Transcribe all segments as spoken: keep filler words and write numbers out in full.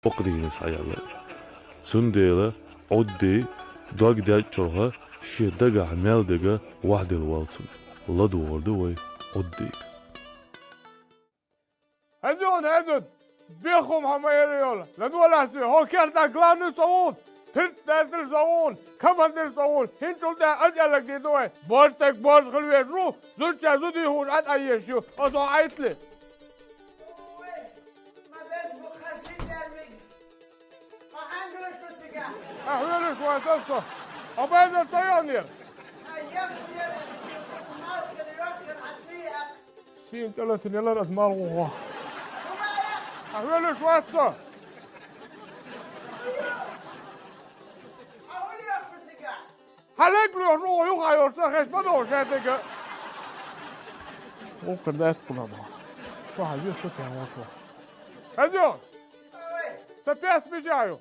Бокъонца схьаяьлла. Цундела Ӏудди дог деччалха шен дагахь мел дерг ваьхьаделла волчунна ладугӀур ду вай Ӏудди. ХӀезон, хӀезон, беххум хьо ма яра йола, ладогӀалахь соьга, хьо кертахь главный со ву, председатель со ву, командир со ву, хӀинцул тӀехь ас аьлларг дийр ду вай, божа стаг божа хила везаш ву, зудчо зуда дӀахьуш Ӏа тӀаеш ю, аса хьо Ӏайтале. Ахьа хьоьлуш вацара со. Хьо безар ца йогӀнера? Сийна тӀе лацина ялар ас малхо. Ахьа хьоьлуш вац со. Хьан лег лоьхуш ву, юха йолуш ца хезаш ма догӀу шадерг. Вукхар даьтта кхуьнан боху. Шу хьан вир шу тӀе вон чу. ХӀезо! Сан пес мичахь ю?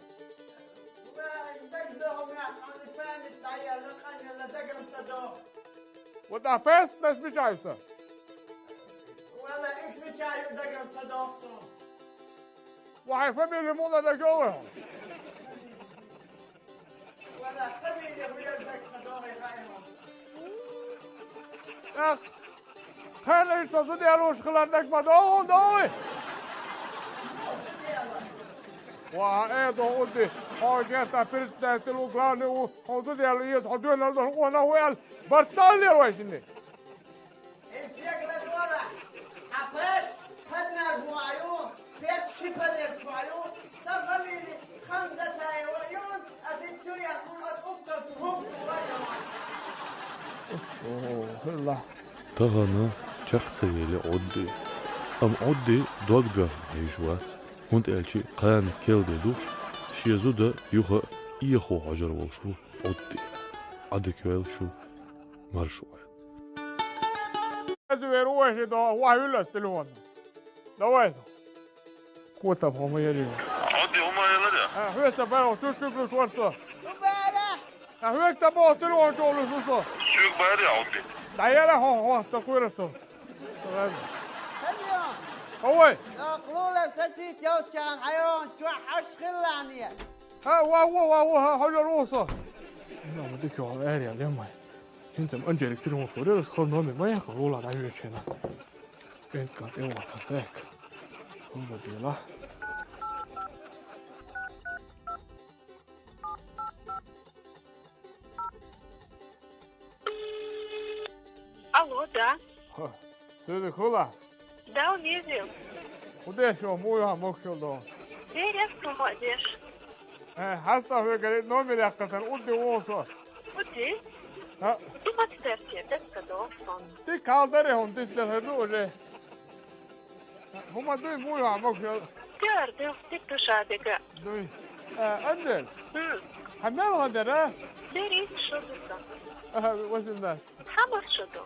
Вот а пес даш мичахь ю сан? Ва хьайн фамили муха дан дагахь ю вай хьуна? Эх, кхана иштта зуда ялош хилар дага ма догӀу хьуна, догӀий? Ва, э, догӀу Ӏудди, хьо герта председатель ву, главный ву, хьо зуда яла еза, хьо доьналла долу къонах ву аьлла, барт ца лело вай шинна? Тахана чекх ца елли Ӏудди. Амма Ӏудди дог боьхна хьийзаш вац, хӀунда аьлча кхана кхел де ду, шен зуда юха а эхо хьожур волуш ву Ӏудди. Ӏадика йойла шу, марша Ӏойла. Ас вер ву вайши догӀу, вахьа вилла ас телефон. Давай. Котам хьо ма яри. Ӏудди, хӀума елира? А, хьоьца бара, чу-чу луш вара со. Хьан хьоьга ца боху телефон чу луш ву со? Соьга бара, Ӏудди. ДӀаяла хьо, хьо, ца кхоьру со. Хьо вай? Дакъалула сацийта йолчарна хьайон чохь хьаш хилла не. Ха, ва, ва, ва, ва, ха, хьо жар ву со. Ну, ма дика йогӀу, аьрру ял, я май. ХӀинца Анжелик телефон хьур яра, хала номер ма яьккха, лула дӀайоьчу хьуна. КӀентан тӀе вахана, так. ХӀума дела. Алло, да. Хо, суьйре хуьла? Да, везем. ХӀун деш ю, муха ю хьан, могуш йолу дон? Берех хӀума деш. Э, хьаста хьоьгара номер яьккхина, Ӏудди ву со. Ӏудди? ХӀаъ. Ду маца терте, дерг ца догӀу сан. Дика хьал дарий хьуна, дицдина хир ду уже. ХӀума дуй, муха ю хьан, могуш йолу? Дер ду, дика ду ша дика. Дуй. Э, Анжель? Хм. Хьан мел гӀо дара? Дерриг шу ду сан. Аха, восемнадцать. Хьан мас шу ду?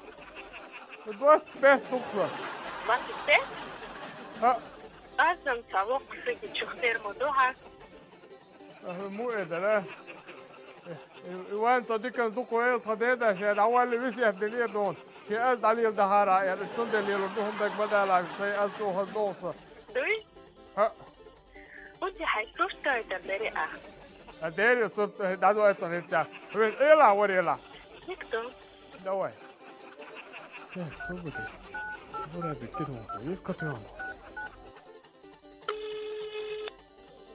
Двадцать пять ду сан. Двадцать пять? ХӀаъ. Азам ца воккха сиги чух ферма ду хьан? Аха, му э дара. Э, э, Иван, со диканца дукха вайла, тхан деда шен дӀавалли весет динера дуна. Шен аз дӀалела дахьара, я, цундела лелур ду, хӀума дага ма далахь, шайн аз чӀогӀа хаза догӀу со. Дуй? ХӀаъ. Ӏудди, хьайн сурт дойтар дара ахь? А, дера сурт, э, дӀадойтар хӀинца. Веза эла, вара эла. Дика ду. Давай. Так, что будет? Бура битир вон, есть котёнок?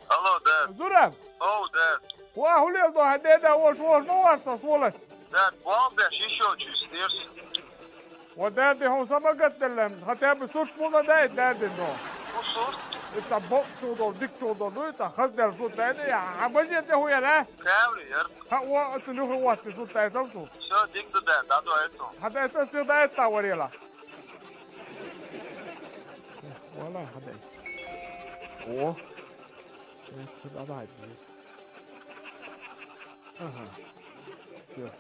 Алло, дад. Зураб! Оу, дад. Ва, хӀун лела ду хьан деда, волуш, волуш ма вац со, сволаш? Дад, боху беш, йиш йолчу стирс. Ва, дад, хьуна са ма гатделла, хьан тӀе сурт муха даьйтта, дадин ду? ХӀун сурт? Ица боккъачух долу, дикачух долу ду, ица хазделла сурт даьйтта, я, хьан бажен тӀе хӀун яра? Кавли яра. Хьан, ва, оцу нуьхра ватти сурт дайтал цу? Всё, дика ду, дад, дӀадойту. Хьан дайтал, сих дайтта варела? Вала, хьан дайтал. О. Э, хӀу дӀадахьа беза. Ага. Всё.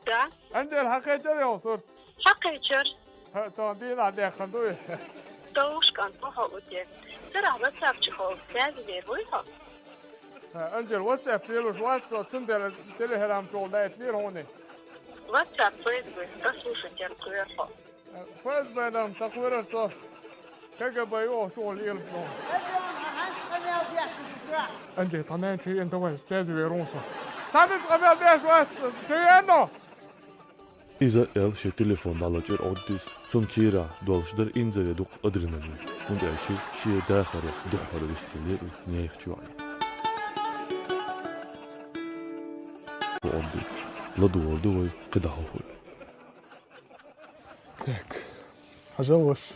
Да. Анжель, хьан кхечара йолу сурт? Хьан кхечара? ХӀаъ, цо дийнахь дехна дуй? Товш кӀант ву хьо Ӏудди. Царахь WhatsApp чу хьо связи вер вуй хьо? ХӀаъ, Анжель, WhatsApp лелуш вац со, цундела телеграм чохь дайталера хьуна. WhatsApp, Facebook, послушать, я кверху. ФСБ-м ца кхоьрар со, КГБ йоху чухула лелаш ду. Анжей, тхан нана чу еана, давай, связи верун со. Цхьаннен къамел деш вац, чу еана! Иза аьлла шен телефон дӀалачкъийра Ӏуддис. Цунна кийрахь долуш дара инзаре дукха адреналин, хӀунда аьлча шен дахарехь дуьххьара вистхилира и нехан чохь. Ӏудди, ладугӀур ду вай, кхидӀа хӀун хуьлу. Так. Хьажал, ваша.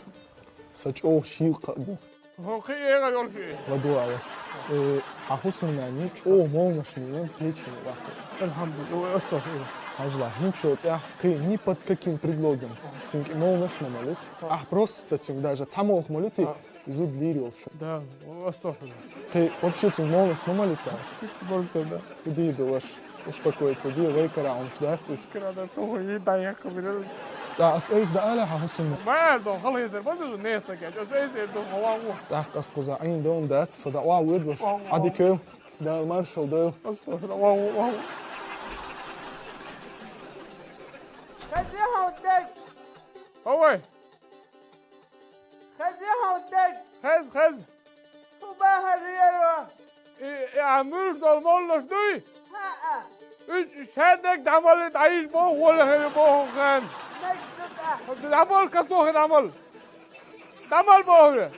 Сан чӀогӀа шийла кхаъ бу. ХӀо, кхин эгӀар йолуш ю. ЛадогӀа, ваша. Э, хьан хӀусамнана чӀогӀа молланаш мелла, печень вахана. Алхьамдулиллах, ой, астагӀфируллах. Хьажал, хӀинца тӀехь кхин ни под каким предлогом. Цуьнга молланаш ма малийта. Ахь просто цуьнга даже цхьа молха малийта. Иза зуда лийр йолуш. Да, астагӀфируллах. Кхин вообще цуьнга молланаш ма малийта. Шуьга болчу, да. ХӀун дийр ду, ваша? Успокоиться де, вай кара хӀумаш дац уьш. Кара дар туху, и дӀаяккха бирар. Да, ас айса дан ала хьан хӀусамна. Ма аьлла ду, хала хезар, ма ду, не стаг, ас айса эр ду, хьо ван ву. ТӀаккха ас кхуза Ӏийна дон дац, со дӀа ван вуьйр ду, ваша. Ван, ван. Ӏади кел, Дала маршалла дойла. Астагфируллах, ван ву, ван ву. Хаза хьо дерг! Хьо вай! Хаза хьо дерг! Хаза, хаза! ХӀун бахьар яро? И, и, а муьлш долу моллаш дуй? ХӀаъа. Уьш шадерг дӀамалли дӀайиш боху, гӀолла хир боху хан. Мегаш ду тӀаккха? ДӀамал, касохи дӀамал. ДӀамал боху.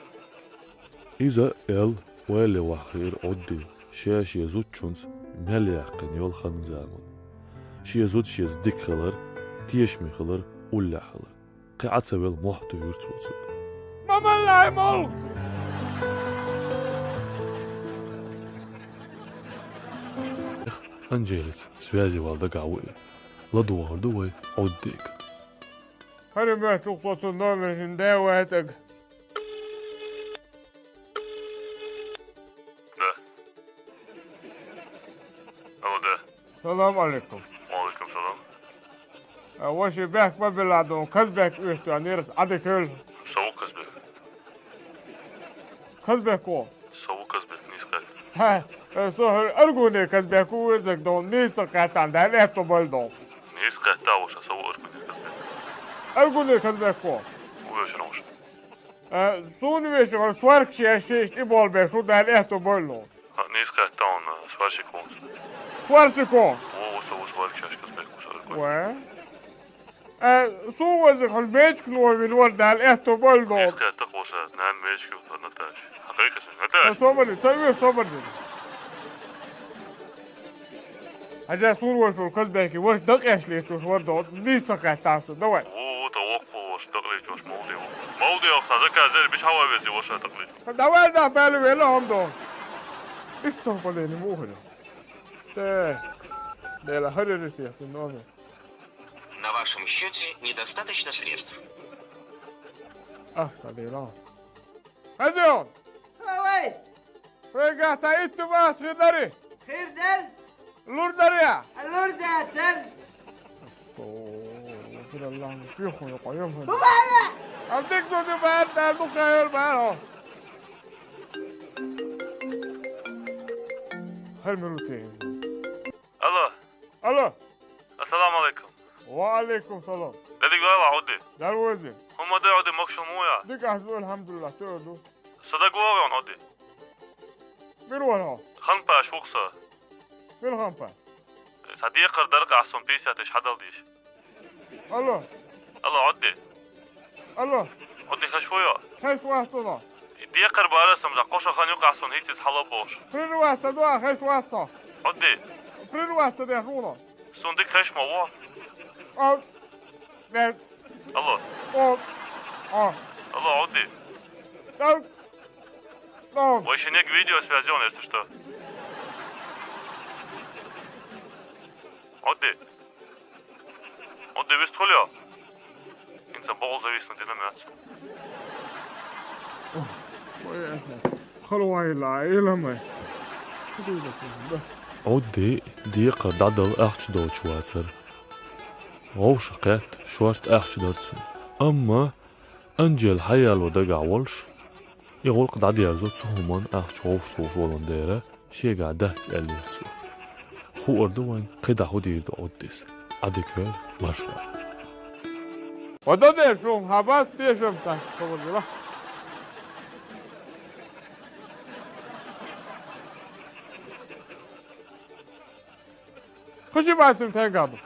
Иза эл вайле ваххийра Ӏудди, ша шен зудчунца мел яьккхина йолу хан-заман. Шен зуда шеца дика хилар, тешаме хилар, уллехь хилар. Кхин Ӏа ца велла мохь туьйхира цо цуьнга. Ма маллай молла! Анжелица связи вала дагахь ву и. ЛадогӀур ду вай Ӏуддига. ХӀара моьттуш ву со цуьнан номер, хӀинца да вай тӀага. Да. Алло, да. Салам алейкум. Ва алейкум салам. А, ваша бехк ма билла ду, Казбек оьшуш ву, нерас Ӏадика хила. Со ву Казбек. Казбек ву? Со ву Казбек, нийса кхетта. Хьа, э, со хӀара Аргуне Казбек ву вирзарг ду, нийса кхетта, Дала аьтто бойла ду. Нийса кхетта, ваша, со ву Аргуне Казбек. Аргуне Казбек ву? Ву вешан ваша. Э, суна вешан хӀара сварка шаьш шиъ тӀе болу беш ву, Дала аьтто бойла ду. ХӀаъ, нийса кхетта хьуна, сварщик ву со. Сварщик ву? Ву, ву со, ву сварка шаьш Казбек ву со. Ва? Э, суна ваза хьуна мечик ло вина вара, Дала аьтто бойла ду. Нийса кхетта кхоша, нана мечик ю, Наташа. Хьан кхайкхаш, Наташа? Э, собар де, ца веш собар де. Хьажа, суна ваш вара Казбеки, ваша дакъеш лечуш вара ду, нийса кхетта со, давай. Ву, ву, та воккху ваша дакъа лечуш, молде ву. Молде ву, сан заказ дери, биш хьава вези ваша дакъа лечуш. Давай, да, бали вела хьуна ду. Иштта совпадение ма ву хӀара. Так. Дела, хӀара рисех, номер. На вашем счёте недостаточно средств. Ах, та дела. Хазион! Ой! Вайгахь цхьа итт бат хир дарий? Хир дара. Лур дарий? Лур дацара. О, Аллах, пихуй, къоям хӀун. Бубара! Ам дик ду ди баар, дар ду хайр баар хьо. Хар минуте. Алло. Алло. Ассаламу алейкум. Ва алейкум салам. Де дика вай, Ӏудди? Дарвоьзна. ХӀумма ду, Ӏудди, могушалла ма яй? Дика ахь ду, алхьамдулиллах, тӀе а ду. Со дагавогӀу, Ӏудди? Мила вара хьо? Ханпаш ву-кх со. Мила Ханпаш? Цхьа декхар дара-кх ахь суна, пятьдесят тысяч хьадала дезаш. Алло. Алло, Ӏудди. Алло. Ӏудди, хезаш вуй хьо? Хезаш вац хьуна. Декхар бара сан, кхо шо хан ю-кх ахь суна хӀинцца хьалабохуш. Прервать ца до, хезаш вац хьо. Ӏудди. Прервать ца деш ву хьуна. Суна дика хезаш ма ву. А, бер. Алло. О. А. Алло, Ӏудди. Так. О. Вай шиннег видеосвязь йолу, если что. Ӏудди. Ӏудди, вистхуьлу хьо? ХӀинца бакъ зависнуть дина моьтту. Ой, ой, ой. Хала вайла, иламай. Ӏудди декхар дӀадала ахча доцуш вацара. Вовшах кхетта, шорта ахча дара цуьнан. Амма Анжела хьаяло дагахь волуш, и гӀуллакх дӀадерзо цу хӀуманна ахча вовшахтухуш волун дера, шегахь дац аьллера цо. Хуур ду вайн, кхидӀа хӀун дийр ду Ӏуддис. Ӏадика ваьлла, марша ваьлла. Ва дан де шун, хьабац тешам ца, хабар дила. Хуши бацим тенгаду.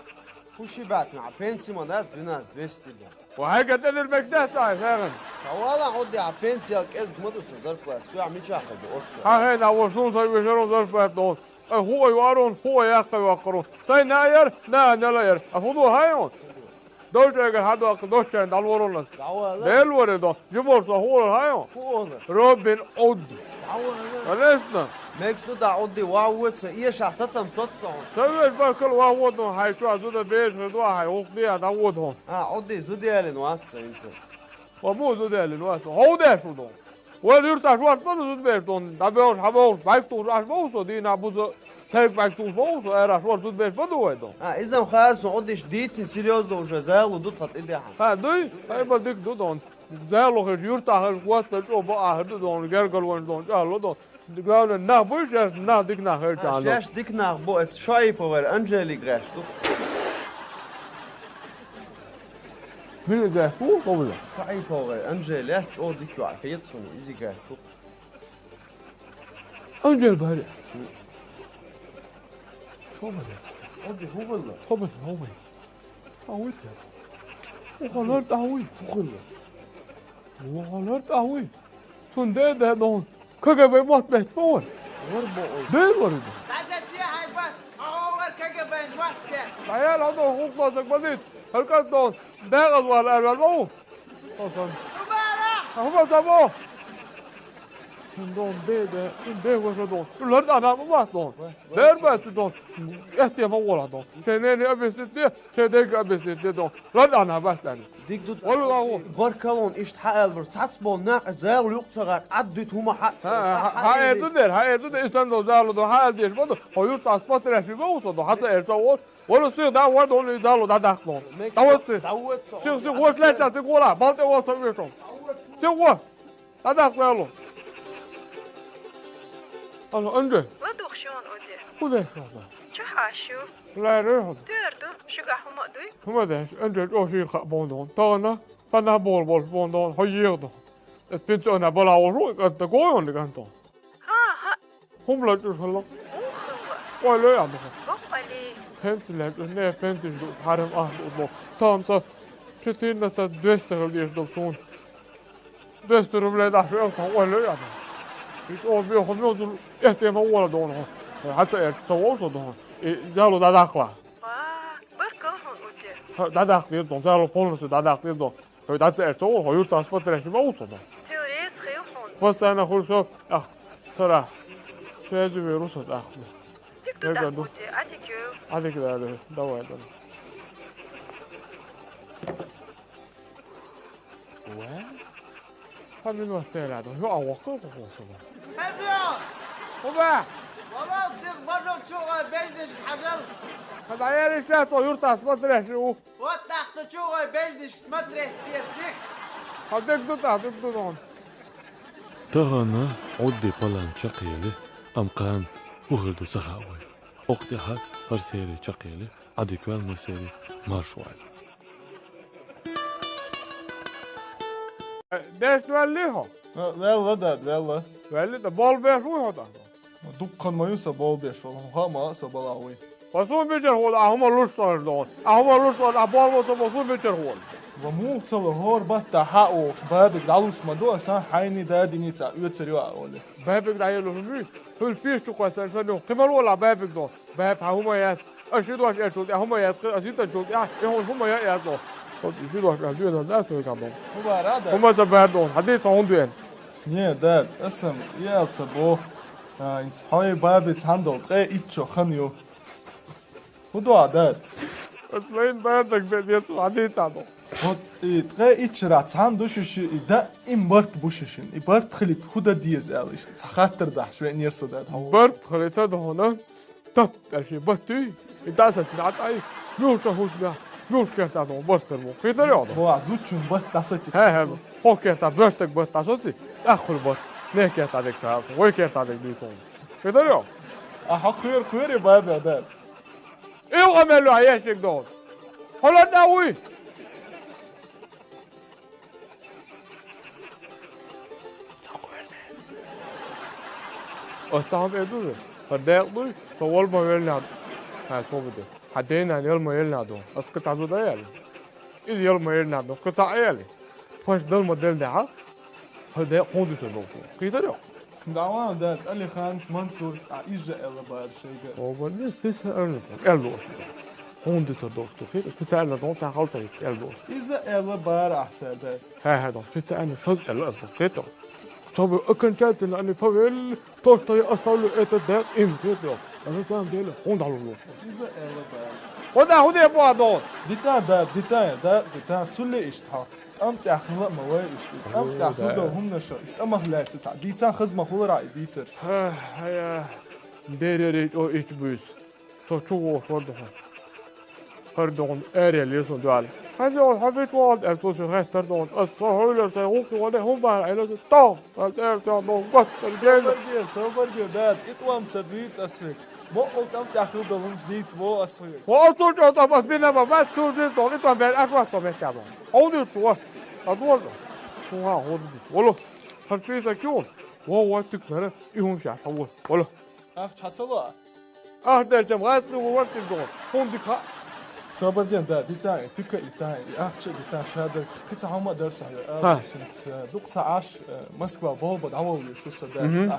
Хуши бацим, а пенсия ма дац двенадцать двести да. Ва хьайга тӀадил бекдехь тай, сагӀан. Ца вала хьо де, а пенсия кӀезиг ма ду со зарплат, суя мичахал ду, оццо. Хьа хӀена, ва шун сай вешарун зарплат дон. Ай, хӀу ай варун, хӀу ай яккхай ваккхарун. Сай на яр, на нела яр. А хӀу ду хьайон? Довчайгар хьадоаккха, доччайн дӀалворунас. ДӀавала. Дел варе до. Жибор со хӀула хьайон? ХӀула. Робин Уд. ДӀавала. Конечно. Мекш ду да Уди, ва вуца, иеша сацам соцсон. Ца веш баркал ва водун хьай чуа, зуда беш, хир дуа хьай, ухди а да водун. А, Уди, зуди алин вац, инца. Ва му зуди алин вац, хӀу деш удун. Вай юрташ варт баду зудбеш дон, дӀабевлаш, хьабевлаш, бӀарг тухуш аш бовсо, дийнахь буза тайп бӀарг тухуш бовсо, аьраш варт зудбеш баду вай дон. А, изам хаарсон, одиш дийцин серьёзно уже зайлу ду тхан тӀедехьа. Ха, дуй? Хай ба дик ду дон. Зайлу хеш, юрта хеш, гуатта чӀо ба ахир ду дон, гергал ван дон, чӀалу дон. Главное, нах буй шеш, нах дик нах хеш. А, чӀалу. Шеш дик нах бу, эт шои повар, Анжелик гаш ду. Мила гаш бу, ховла. Шои повар, Анжелик, чӀо дик ю, а, хет суни, изи гаш ду. Анжел бари. Ховла. Оди ховла. Ховла, ховла. Ауй те. Ухалар тауй. Ховла. Ухалар тауй. Сунде де дон. К Г Б мот бет бор. Вор бо. Де вор. Таза ти хайбат. Агавар К Г Б мот бет. Аял одо хукмасак бадит. Халкат дон. Дагаз вал арвал бо. Тосан. Мубарак. Ахма сабо. Дон де де. Де вор дон. Лар да на мат дон. Дер бат дон. Эте ма вола дон. Шенени объяснить де. Шедег объяснить де дон. Лар да на бат дон. Дик ду. Ол ва. Баркалон ишт хьаалвар, цац бол нах, зал юкъ цагар, ад дит хӀума хьа. Ха, ха, ха, эрду дер, ха, эрду дер, исан до залу до, ха, деш боду, хо юрт аспатряши бо усо до, хата эрта ол. Ол су да вар дон и залу да дахло. Дават су. Дават су. Су, су, вош леча, су гола, балте ол со вешо. Су го. Да дахло. Ало, Анжел. Ладух шон оде. Куда шо? Чу хашу. Ла рехо. Терду, шуга хӀума дуй? ХӀума деш, Анжел, о, ши ха бондон. Тана. Тана бол бол бондон, хо йигдо. Эт пенсиона бала ору, ката гойон лигантон. Ха, ха. Хумла чушхала. Ухла. Ойло я баха. Боккали. Пенсилер, не пенсиш ду, харам а ду. Там са четырнадцать двести гал деш ду сун. Двести рублей да шо там ойло я баха. Ич о би хумла ду, эстема вола дон. Хата эр, са волса дон. Э, ялу да дахла. Ва, баркал хун уте. Ха, да дахла дон, ялу полностью да дахла дон. Хой дац эрцо, хой юрт аспатряши ма усо да. Тил рес хил хун. Постоянно хуй со, ах, сара. Связи вирус от ах. Тик ту Эрга так ду. Ути, а тик ю. А тик да, да, давай, давай. Уэ? Ха минут целя да. Ё, а вакыл ку хосо да. Хазио! Уба! Вала сих бажо чуга беждеш хажал. Ха да яри сейчас о юрт аспатряши у. Вот так ты чего беждишь смотреть, ты сих? Хьо дегдуд, а дегдуд он. Тахана Ӏудди палан чакхъели, ам кхана хӀу хир ду ца хаьа вай. Окх тӀехьа хӀара серия чакхъели, Ӏадика ваьлла ма серия марш вай. Дешт ваьлли хьо? Ваьлла, дад, ваьлла. Ваьлли, да бол беш вуй хьо да? Дуккхан ма ю са болбеш вала, хӀама са бала вуй. Ва сун бичар хул, а хӀума луш цӀанаш догӀун. А хӀума луш цӀанаш, а болбо ца бо сун бичар хул. Ва мух цала хӀор батта хьа охш, бабик далуш ма до, аса хьайни дадини ца, уьцар ю а оли. Бабик дӀаелу хӀуми, хӀул пиш чу кхоьссар сан ю, кхимал вала бабик до. Баб хьа хӀума яц. А ши дош эр чул тӀе хӀума яц, а сита чул тӀе, а хӀума хӀума я яц до. Ход ши дош а дуьна да, той кабо. ХӀума рада? ХӀума ца бар до, хьадий ца хӀун дуьн? Не, дад, асам, ял ца бо. А, инц хьой баби цхьан дол, ткъе итт шо хан ю. ХӀу дуа, дад? Ас лайн бардак бе дерсу хьадийца бо. Вот и ткъе итт шера цхьан ду шиши, и да им барт бу шишин. И барт хилит хӀу да диез аьлла иштта. Цхьа хаттар дахьаш ве нерса, дад, хьо. Барт хилита дохуна. Тап, дальше барт туй. И даса сина атай. Мюлча хусна. Мюлч керта дон барт хир бу. Хитар ё. Бо зучун барт даса ти. Хе, хе. Хо керта бёртак барт даса ти. Ахур барт. Не керта дек са. Вой керта дек битон. Хитар ё. А хакыр кыр баба, дад. Ил амелу аяшик дон. Хьо ларда вуй? Ас цхьа хӀама эр ду вай? ХӀара декъа дуй, со вала ма велла нах. Хьа, тобу де. Хьа дена яла ма елла нах ду. Ас кхы цхьа зуда яли. Иза яла ма елла нах ду. Кхы цхьа яли. Фаш дала ма делла нах. ХӀара декъа хӀунда ду со долу? Кхетар ю? Даван, да, Алиханс, Мансурс, а иза элла бара шайга. О, бан, не, специально. Эл лош. ХӀунда ду со долу? Кхетар, специально дон, та халца эл лош. Иза элла бара ахса, да. Ха, ха, дон, специально шоз элла аз кхетар. Чтобы окончательно они поверили, то, что я оставлю этот декъ им, кхетар. А на самом деле, хӀунда лу. Иза элла бара. ХӀунда, хӀунда я бу а дон? Дита, да, дита, да, дита, цулли иштта. ТӀам тӀехь хила а ма вай иштта. ТӀам тӀехь хила долу хӀуманаш, и тӀамах лаьцна цхьа дийцан хаза ма хуьлура и дийцар. Ха, хьая, дерриг чӀогӀа иштта буьйцу. Со чу вохур ду хьуна. ХӀара ду хьуна, аьрру ле сон дуьхьал. Хьан ду хьуна, хьо бича вогӀу аьлла, цо соьга хеттар ду хьуна. Ас со хьуьлларца хӀума хилла, хӀума бахьана Ӏелла, тов! Ас аьрру тӀехь ду хьуна, гостар гена. Собар де, собар де, да, итӀом ца буьйцу ас век. Мо, о, тӀам тӀехь хила долу хӀуманаш дийца боху ас хьоьга. Хьо оцу чӀогӀа тӀом ас бина ма бац, цу жиз долу, и тӀом бен аш вац тӀом меттехь боху. Хьо дийца вац. Ас вара. Хьуна хьо дийца. Вало. ХӀара список ю хьуна? Во, во, тикнара, и хӀума шаьш хьо вара. Вало. Ахча хьан ца ло? Ахча делчам гӀайскъи ву вара тик доху. ХӀума дика хаьа. Собар де, да, дита, и тика а дита, и ахча а дита, ша дар. Кхин цхьа хӀума а дар сан хьоьга. Ха. Ала шуна, дукха ца Ӏаш, э, Москва болх бан дӀаволла везаш ву со, да. Мгм.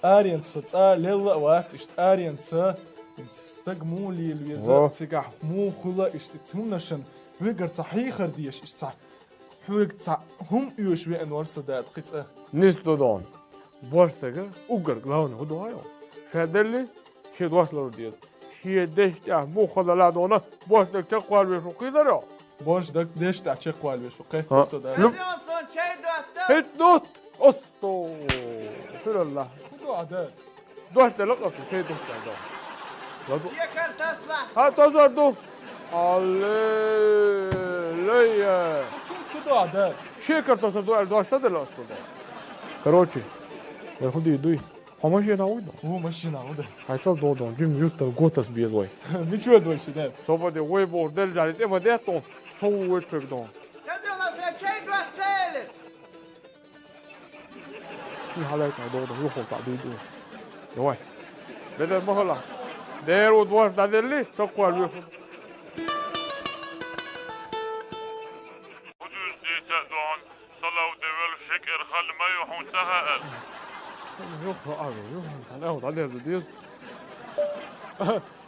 Аренца со цӀа лелла а вац, иштта аренца стаг муха лела веза, во, цигахь муха хуьла, иштта хӀуманашна хьоьгара цхьа хьехар дезаш, иштта цхьа хьоьга цхьа хӀума оьшуш веана вара со, да, кхин цӀа. Нийса ду дон. Боьрша стага уггар главный хӀун ду хьуна? Ша делли, шен дош лар деза. Шен дешна тӀехь муха хила лаьа дона, боьрша стаг чекхвала везаш ву, кхетар ю? Боьрша стаг дешна тӀехь чекхвала везаш ву, кхетта со, да. Ха. Лу- Хаза сон чай дотта! Осто! Фиралла. ХӀун ду хьан, да? Дош делла кхетта, чай дотта, да. Ладу. Шекар тасла. Ха, тосар ду. Алле, ле. ХӀун ду хьан, да? Шекар тосар ду, аьлла, дош ца делла осто, да. Короче, вай хӀун дийр дуй? Хьо машина вуй дон? О, машина ву, да. Хьайцал додон, жим юртал готас беза вай. Ничего дойши, да. Тобаде вай боху делжали тӀе ма детто, со ву вай чуьг дон. Казалось, я чай два цели. И хьалайта додон, юхал та дийду. Давай. Бедар ма хала. Деру дош даделли, чокквал юхал. Худуз дита дон. Салав девелла шекер хала ма ю хьуна ца хаьара. Юха ара, юха тӀе ау дӀадерза деза.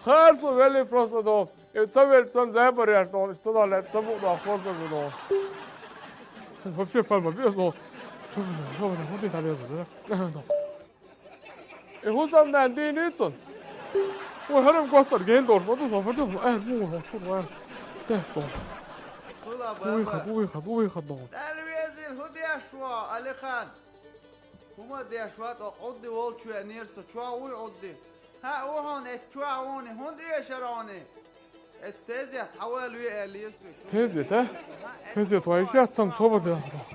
Харцо велли просто дон. Э, ца велли сан забар яш дон, что дон, лет ца бу дон, просто дон. Вообще пальма без дон. Что дон, что дон, вот это лезу, да? Э, хӀусамнана дийна ицун. Вай хӀарам готтар ген долуш ма ду, со фа ду, э, бу, хӀума, хӀума, э, тӀе бу. Хула баба. Уй хад, уй хад, уй хад догӀу. Дала везийла хӀун деш ван, Алихан? ХӀума деш ван, тӀо Ӏудди волчу веанера со, чохь вуй Ӏудди? ХӀаъ, ву хьуна, эцу чохь вуни, хӀунда эшар хьуна? Эцу тезет хьан вала ве аьллера соьга. Тезет, а? Тезет вай иштта цхьана собар делахь боху.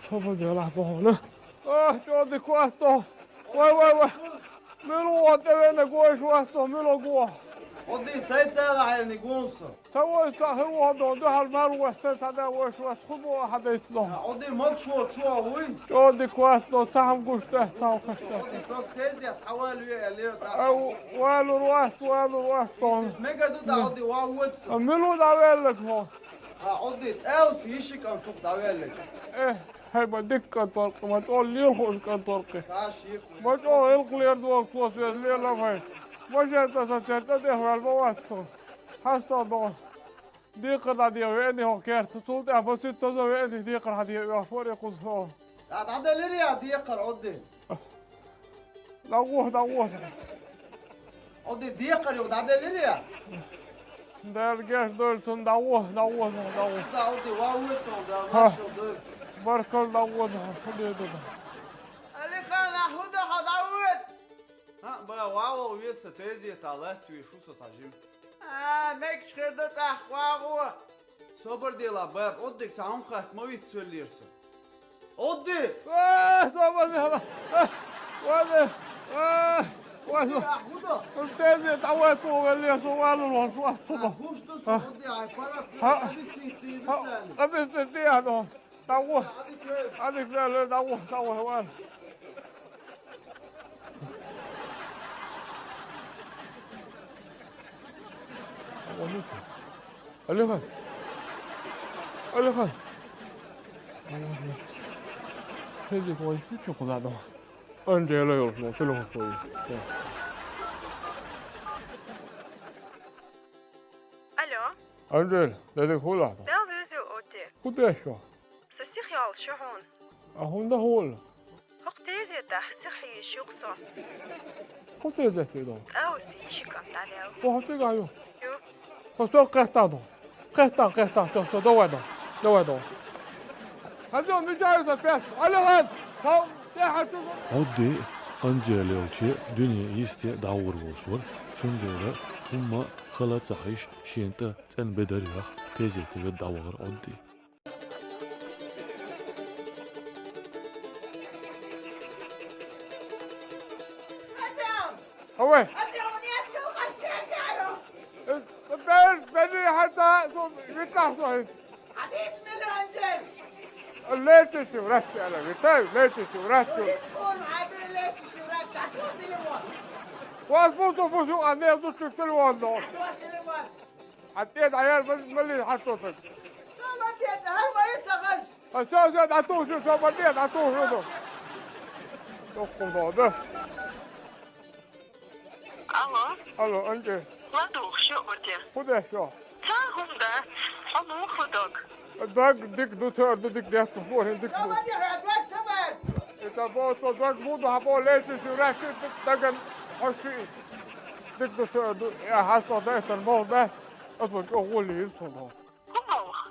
Собар делахь боху хьуна. А, чӀогӀа дика вац тхо. Вай, вай, вай. Мила вон тӀевена гойш вац тхо, мила го. Ӏудди сайца ала хьайрниг вон со. Ца вай ца хир вон дон, дуьхьал мар вац, тера цхьа да вайш вац, хӀун боху хьан дайца дон. Ӏудди могуш волчу чохь вуй? ЧӀогӀа дика вац тхо, цхьа хӀума гуш дац, цхьа хӀума кхаш дац. Ӏудди просто тезет хьан вала ве аьллера тӀаккха. Валур вац, валур вац тхо. Мега ду дӀа Ӏудди, ван воьду со. А мила ву дӀаваьлларг хьо? А, Ӏудди, тӀаьвса йиши кӀант хӀух дӀаваьлларг. Э, хьай ма дика кӀант вара-кх, ма чӀогӀа лела хууш кӀант вара-кх. Ма чӀогӀа гӀиллакх лер догӀу тхо соьца лелам хьай. Машен тӀе сан церан тӀе тӀехваьлла ма вац со. ХьастагӀ догӀу. Декхар дӀадеха веана хӀокху керта. Цул тӀаьхьа масийтта тоза веана декхар хьан деха оьхуш вара и кхуза хьо. ДӀа-, дӀаделира я декхар, Ӏудди? ДӀагӀо, дӀагӀо. Ӏудди, декхар юха дӀаделира я? Дала гечдойла цунна, дӀагӀо, дӀагӀо, дӀагӀо. Да, Ӏудди, ван воьду со, Дала маршалла дойла. Баркалла, дӀагӀо, хӀун де ду? Алихан, ахь хӀун дан хьо дӀавоьду? ХӀаъ, бан, ван вогӀу веза сан тезетахь латтавеш ву со цхьа жима. А, мегаш хир ду тӀаккха, ван гӀо. Собар делахь, баба, Ӏуддига цхьа хӀума хатта ма виц веллера со. Ӏудди! А, собар делахь! А, ван де! А! Вай, ну, тезет, а вай, кого лес, валу, валу, валу. Ха, ха, объясни, ты, ха, объясни, ты, а, ну. Давай. Адик ле, давай, давай, ван. Алихан. Алихан. Тезет, вай, включи куда-то. Анжела ёлкна, телефон свой. Алло. Анжела, дядя Хула. Дал визу оти. Куда ещё? Со сих ял шо хьун. А хьун да хьул? Хьо тезет да, сих хьийш юкъ со. Хьо тезет да? Ау, сишикам талел. О, хьо тига ю? Ю. Хьо со кхетта до. Кхетта, кхетта, всё, всё, давай, давай. Давай, давай. Хазо, мижаю за пять. Алло, хаз. Хьо, те хьачу. Одди, Анжелелче, дуьне йисте дӀагӀур волуш вара. Цундела хӀумма хала ца хьийш, шен тӀа цӀен бедар яха, тезетига дӀавахара Одди. Хавай. Бер, бери хьата, со витлахь со хӀинца. Лечащий врач, ала, витай, лечащий врач. Вас буту, буту, а не, буту, телефон, но. Хьан тӀе дӀаяр, ма-, малий хьан тосаг? Со ма тӀе, хӀара ма йиса хӀара. Ха, со, со, дӀатухуш, со ма тӀе, дӀатухуш. Доккхун боху, да? Алло. Алло, Анжела. ЛадугӀуш ю оти. Куда ещё? Ца хӀума дац. Хьо муха ду дог? Дог дика ду, тӀера ду, дика детташ бу, хӀин дика ду. Ца ма дехьа, дог ца бац. Ита бо, со дог бу ду, хьан бо лечиш ю, рахчи даган хьо ши. Дика ду, тӀера ду, я хьаста дайтан бо бац. Аса чӀогӀа гӀолла йир со бо. ХӀун боху?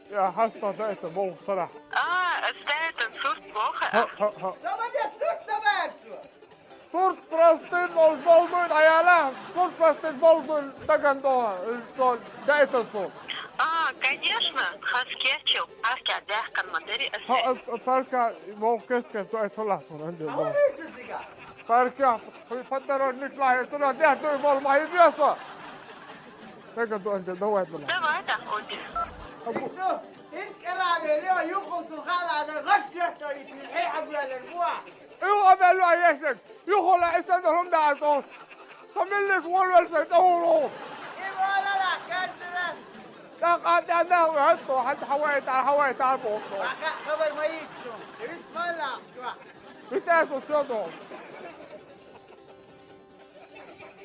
Я хьаста дайтан бо сарахь. А, аса дайтан сурт боху. Ха, ха, ха. Ца ма де сурт ца бац. Сурт простын, ол болдуй, дӀаяла, сурт простын болдуй, даган до, до, дайтан сурт. А, конечно, хас кечил, паркя дехкан ма дери аса. Ха, а, паркя, вол кес-кес, дай тулахтун, анде, вол. Паркя, подорожник лахи, туна дехтуй, вол ма хи беса. Даган до, анде, давай, давай. Давай, да, оди. Абу. Инт калаве, лева, юху, сухалаве, гаш дехтуй, хи хабуялер, буа. Ил абелла яшек, юхула исан хӀума дац. Со миллис волвелла сан тӀе вуро. И волала, кардира. ТӀаккха тӀе нах вехьа, хьан хьавай, тӀа хьавай, тӀа боху. Баха хабар ма йийцу. Вис ма ла, дуа. Вис аса со до.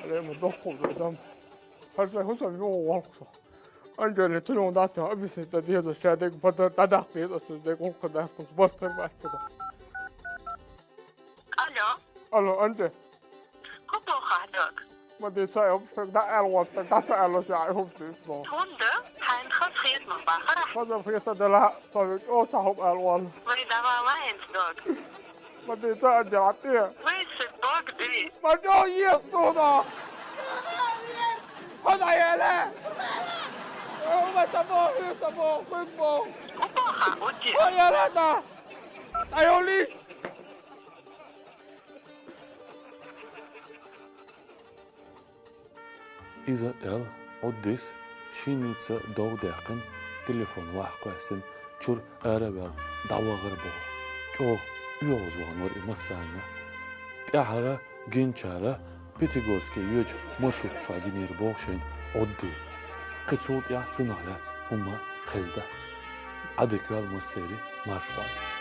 Алема дохку дам. Хьажа хӀусам югӀу валкху со. Анжелина телефон дац, объяснить дан деза, ша дег бадар дӀадаккха деза, аса дег гӀуллакх даккха, барт хир бац цо. Алло. Алло, Анже. ХӀун боху ахь дог? Ма де ца йобуш, хӀара дӀа аьлла вац, дӀа ца аьлла, ша хӀума сийс боху. ХӀунда? Хьайна хаза хета ма бахара. Хаза хета дела, со векӀо ца хӀума аьлла вац. Вай, давай, ма хӀинца дог. Ма де ца а дела тӀе. Вай, ша дог ди. Ма чӀо ес туда. Хьо дӀаяла. О, ма ца боху, ца боху, хуьг боху. ХӀун боху, оти? Хьо яла да. ДӀайолийша. Иза аьлла, Ӏуддис шинница дов даьккхина, телефон вахь кхоьссина, чуьра ара а ваьлла, дӀавахара боху. ЧӀогӀа оьгӀазвахана вара и массарна. ТӀаьхьара гинчара Пятигорске йоьдучу маршрутка чохь гинера боху шайна Ӏудди. Кхин цул тӀаьхьа цунах лаьцна хӀумма хезна дац. Ӏадика йойла массеран, марша Ӏойла.